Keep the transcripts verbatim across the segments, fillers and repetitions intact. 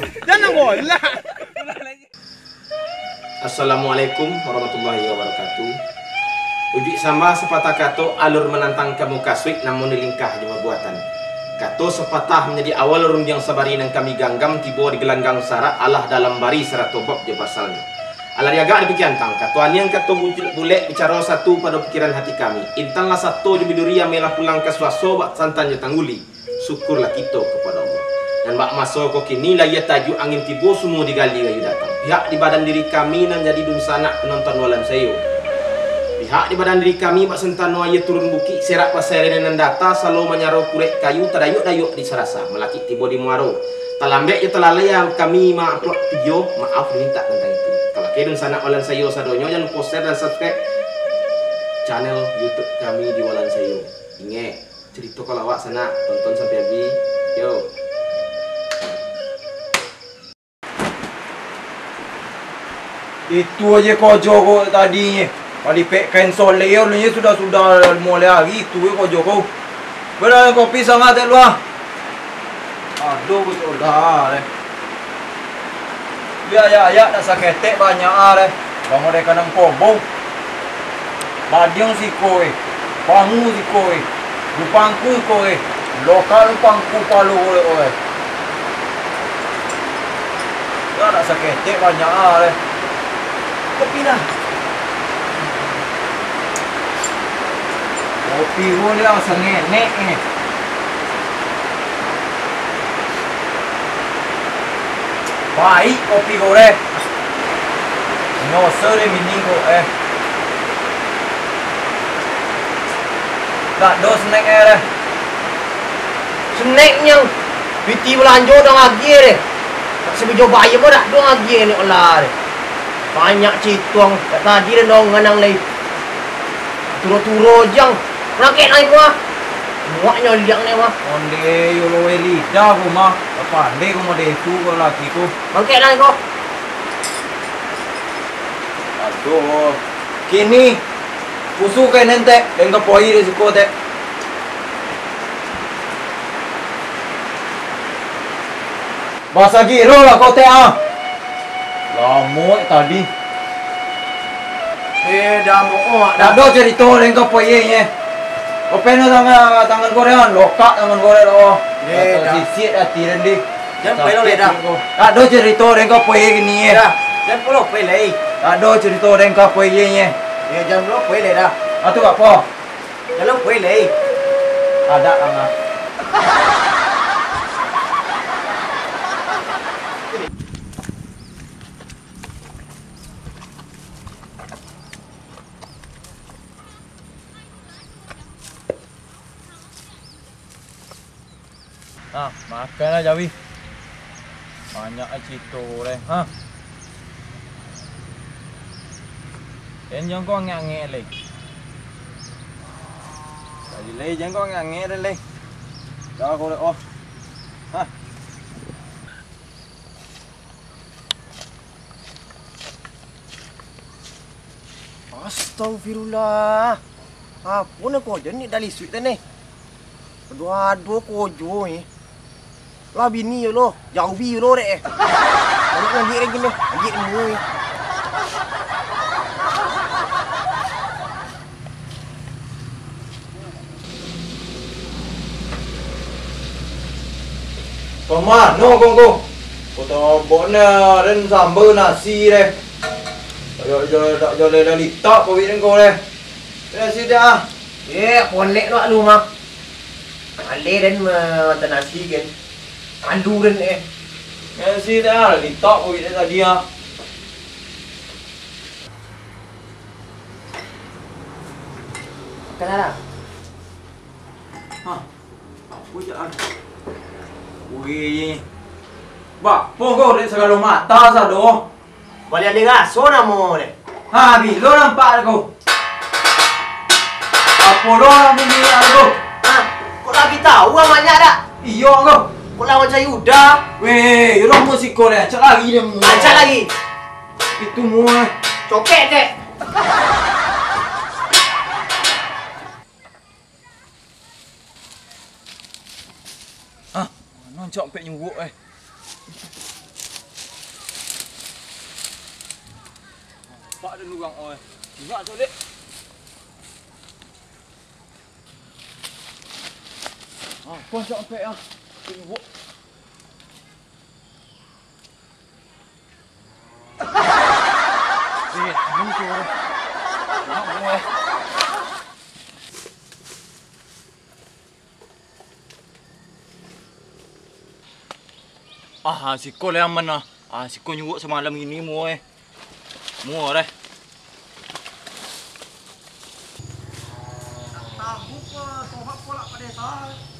Jangan bola. Assalamualaikum warahmatullahi wabarakatuh. Ujuik sambah sapatah kato, alun manantang ka mukasuik, namun di lingkah jo pabuatan. Kato sapatah manjadi awal rundiang sabari nan kami ganggam tibo di galanggang sarak, alah dalam bari sarato bab jo pasalnyo. Alah diagak dipikiantang, kato aniang kato bu-, bulek bicaro satu pado pikiran hati kami. Intanlah sato jo biduri, amailah pulang ka suaso bak santan jo tangguli. Syukurlah kito kapado Allah. Nan bak maso ko kini, layia tajuak angin tibo, sumua digali kayu datang. Pihak di badan diri kami nan jadi dunsanak panonton Walan Sayo. Pihak di badan diri kami bak santano aia turun bukik, serak pasairan nan data, salo manyaro kurek kayu, tadayuak-dayuak di sarasa, malakik tibo di muaro. Talambek jo talalai kami ma-upload video, maaf dimintak tantang itu. Kabake dunsanak Walan Sayo sadonyo, jan lupo share dan subscribe channel YouTube kami di Walan Sayo. Ingek, carito ko lawak sanak, tonton sampai abih. Yo. Itu aja kojo ko tadi nye. Malipek kain soleh yo, nye sudah-sudah mulai hari itu je kojo ko. Bana kopi sangat tek lu ah. Aduh, betul dah, eh. Biak ayak-ayak nak saketek banyak ah, eh. Bangun dari kanang kobo. Badiang siko, eh. Pamu siko, eh. Lupangku siko, eh. Lokal lupangku palo, eh, eh. Dah nak saketek banyak ah, eh. Kopi dah. Kopi ko ni lah sangenek, eh. Paik kopi ko deh. Nyoso deh mini ko, eh. Dak do snack, eh, deh. Snack nyo, piti balanjo dah agiah deh. Nak sabuah jo bayam dak do agiah ni olah deh. Banyak cituang, dak tadi deh dong nganang lai. Turo-turo jang. Rakek lai ko ah. Muak nyo liang ni mah. Onde yo lo lidah ko mah. Pandai ko mode tu ko laki ko. Bangkek lah ko. Aduh. Kini, pusu ka nen tek, den ka poi di siko tek. Basagiro lah ko tek ah. Lamo tadi. Eh, dah mo, oh, dah. Dak do carito den ka poi nye. Open tangan, tangan ko den, lokak tangan ko den, oh. Eh, dah. Sisik ati den di. Jan pai lo lai dah. Dak do carito den ka poi kini, eh. Dah, jan pulo pai lai. Dak do carito den ka poi ye, ye. Ye, jan pulo pai lai dah. Atu apo? Jan pulo pai lai. Ada, Angah. Nah, makanlah, Jawi. Banyak ai carito ko lai, ha. Jan ko angek-angek lai. Tadi lai, jan ko angek-angek lai. Dah ko lai, oh. Ha. Astagfirullah. Apo nan ko jan ni dari suik tadi? Ado-ado kojo ni. Lah bini yo lo, jauh biro dek eh. Banyak lagi lagi ni, lagi ilmu ni. Ka mano ko, ko? Ko tabok ni, den samba nasi deh. Dak jo, dak jo lalita ko wik den ko deh. Nasi dah. Eh, ponek lo lu mah. Aleh den ma-, makan nasi kan. Alu den eh. Nasi dah, lalita ko wik den tadi ah. Makan lah. Hah? Apo cak ah? Wih. Bapo ko dek sagalo mata sado. Baliak dek raso namo dek. Ha, bilo nampak ko. Apo lo namo ni ko? Ha, kok lagi tahu amaknya dak? Iyo ko. Kok lawan cari udah? Weh, yo lo musik ko dek. Cak lagi dek mu. Cak lagi. Itu mua. Cokek, Cek. Ah, mano Cok ampek nyuruak, eh? Pak, ada urang, oi. Ingat tu, Dek. Ah, kau cak ampek, ah. Tunggu. Eh, anu tu, oi. Mak gua, eh. Ah, siko lah aman lah. Ah, siko nyuruak samalam ini muo, eh. Muo, eh.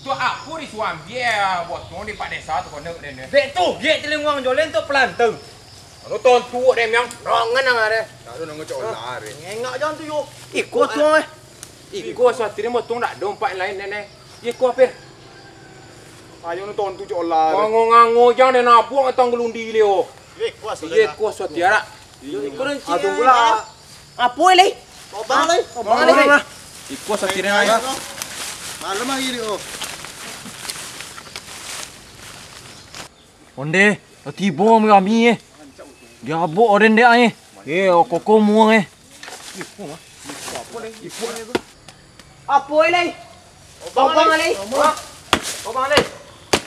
Tu apo disuruah ambiak buah tuang di Pak Desa tu, kono den, eh? Dek tu, giek tilinguang jo len tu pelantang. Anu tontu dek miang. Nongan nang ade. Tahu nongan cok lah, eh. Ngengak jan tu yo. Iko tuang, eh. Iko suatu ni motong dak ado empat lain, Nenek. Iko ape? Ayo nu tontu cok lah. Ngango-ngango jan den nabuang atang gelundi leo. Iko suatu tiarak. Iko rencana. Ah, tunggulah. Apo, Lei? Tobang, Lei. Tobang, Lei. Iko suatu tiarak. Malam lagi ni, oh. Onde, lah tibo kami, eh. Diabok den dek, eh. Eh, koko muo, eh. Apo, Lei? Kobang, Lei. Kobang, Lei.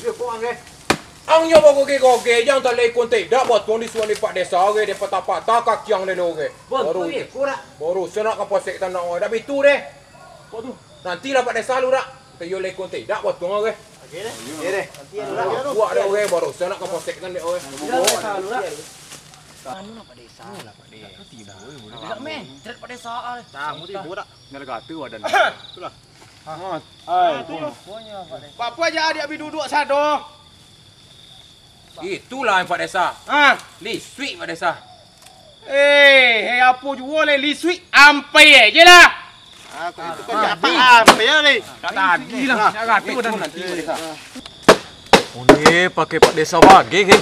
Yo, kobang, Lei. Ang nyo bagogeh-gogeh, jan talai kon tidak, batuang disuruah di Pak Desa, ge, dia patah-patah kaki ang dulu, ge. Baru, baru saya nak kapasek tanah, dak bitu deh. Nanti lah Pak Desa lu dak. Tayo lai kon tidak, batuang, ge. Oke deh. Oke deh. Buat dah, oke, baru saya nak kapasek kan deh, oke. Anu lah Pak Desa, lah Pak Desa. Tidak, men. Tidak Pak Desa, ah. Tamu tibo dak? Nyala gata badan. Itulah. Ai, tu yo. Apa aja adik abi duduk sado? Itulah Pak Desa. Ah, lisuik Pak Desa. Eh, hei, apo juo lai lisuik, ampai aja lah. Ah, kok itu kan dapat ampai ya, lai. Dah tadi lah, nak ratu dah. Onde pakai Pak Desa bagai ke?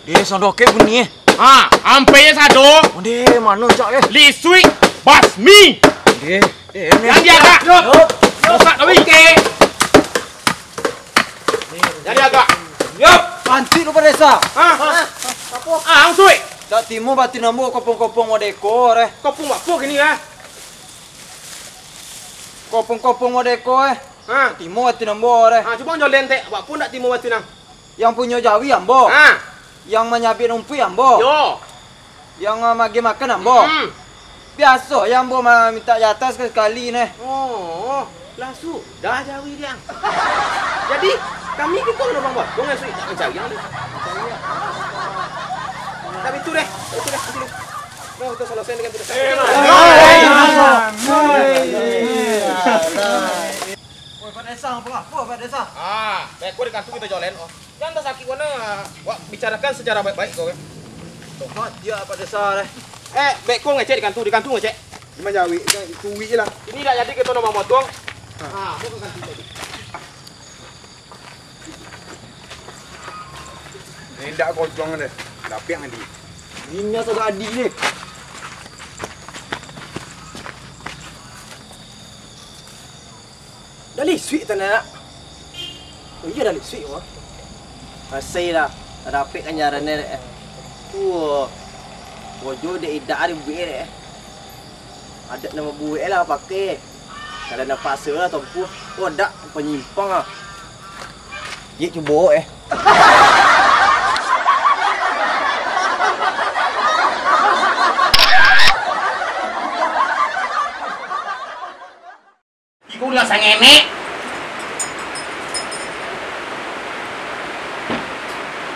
Dia sandoke bunyi, eh. Ha, ampai sado. Onde, mano cak, eh? Lisuik basmi. Onde. Eh, yang diagak. Rusak kami. Oke. Yang diagak. Yup. Pancik tu Pak Desa. Ha? Apo? Ah, ang suik. Dak timo batin ambo kopong-kopong modeko, eh. Kopong apo kini, eh? Kopong-kopong modeko, eh. Ha. Timo batin ambo, eh. Ha, cubo jolen tek, apo ndak timo batin ang? Yang punyo jawi ambo. Ha. Yang manyabik rumpuik ambo. Yo. Yang, ah, magih makan ambo. Hmm. Biaso yang ambo ma-, minta jatah sakali-sakali neh. Oh, lah sudah jawi diang. Jadi, kami kito kena bang buat. Dong esok tak mencari yang tu. Tapi itu deh, itu deh, itu deh. Nah, kita selesai dengan tidak. Eh, Oi, Pak Desa, apo, apo, Pak Desa? Ah, beko di kantu kita jolen, oh. Jan tasakik wano, wak bicarakan secara baik-baik ko, eh. Tobat dia Pak Desa, eh. Eh, beko ngecek di kantu, di kantu ngecek. Di manjawik, kan, tuik lah. Ini dak jadi kito nak mamotong. Ha. Ah, mau ke kantu tadi. Ini dak kocong deh. Tapi yang di. Ini asal gadi deh. Dah lisuik tanah nak. Oh iya, dah lisuik, wah. Rasai lah. Tak dapek kan jalan ni, dek. Tuh. Bojo dek idak ada buek, dek. Adat nama buek lah pakai. Kalau nak paksa lah tempuh. Oh, dak, penyimpang lah. Ye, cubo, eh. Iku lah sangenek.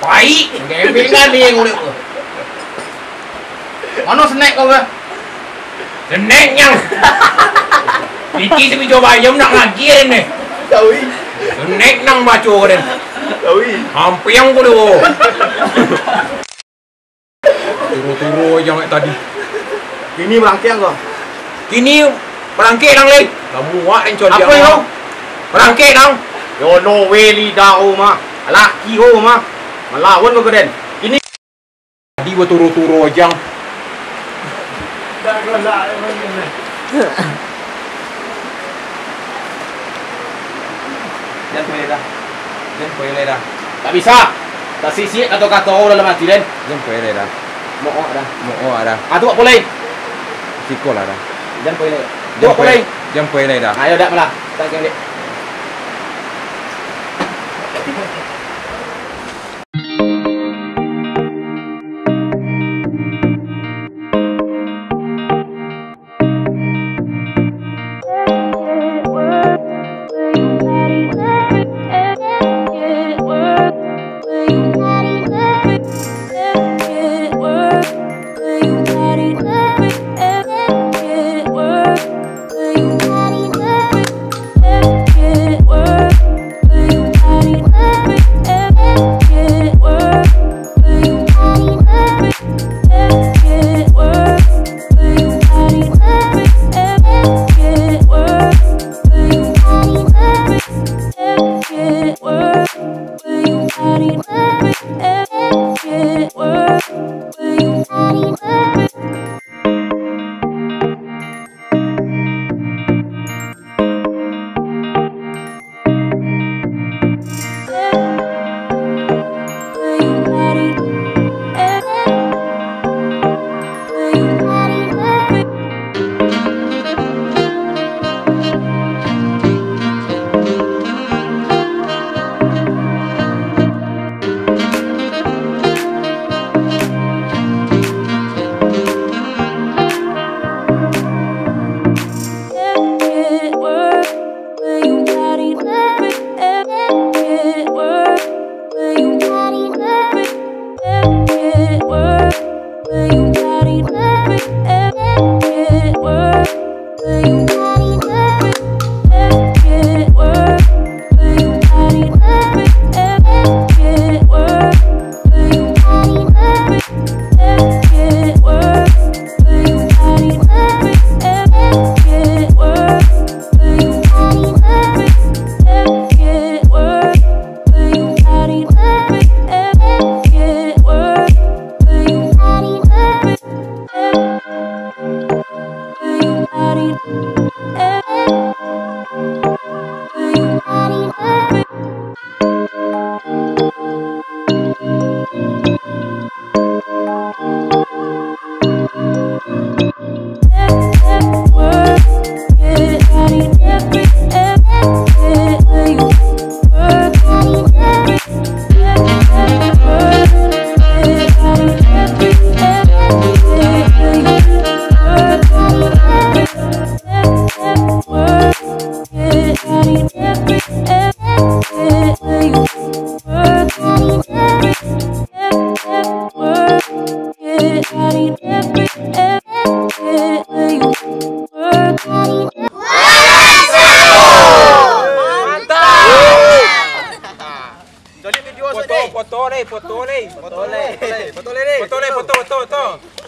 Pai, gembeng ganding urip ko. Mano senek kau, bah? Senek nyang. Piti sabijo bayam nak ngagiah ni. Tahu, ih. Senek nang baco den. Tahu, ih. Hampiang ko doh. Turo-turo aja awak tadi. Kini barangkek ko? Kini barangkek nang lai. Lah muak den codiak. Apo yo? Barangkek nang. Yo no we lidah o mah. Laki o mah. Malawan ko den. Kini tadi baturo-turo aja. Jan payah dah. Jan payah dah. Tak bisa. Tak sisiak kato-kato dalam hati den. Jan payah dah. Mook dah. Mook dah. Ah, tu wak pulai. Siko lah dah. Jan pulai. Jan pulai. Jan pulai dah. Ayo, dak malah. Tak kengek. Foto, foto, leh, foto, leh. Foto, leh, foto, leh. Foto, leh, foto, foto, foto.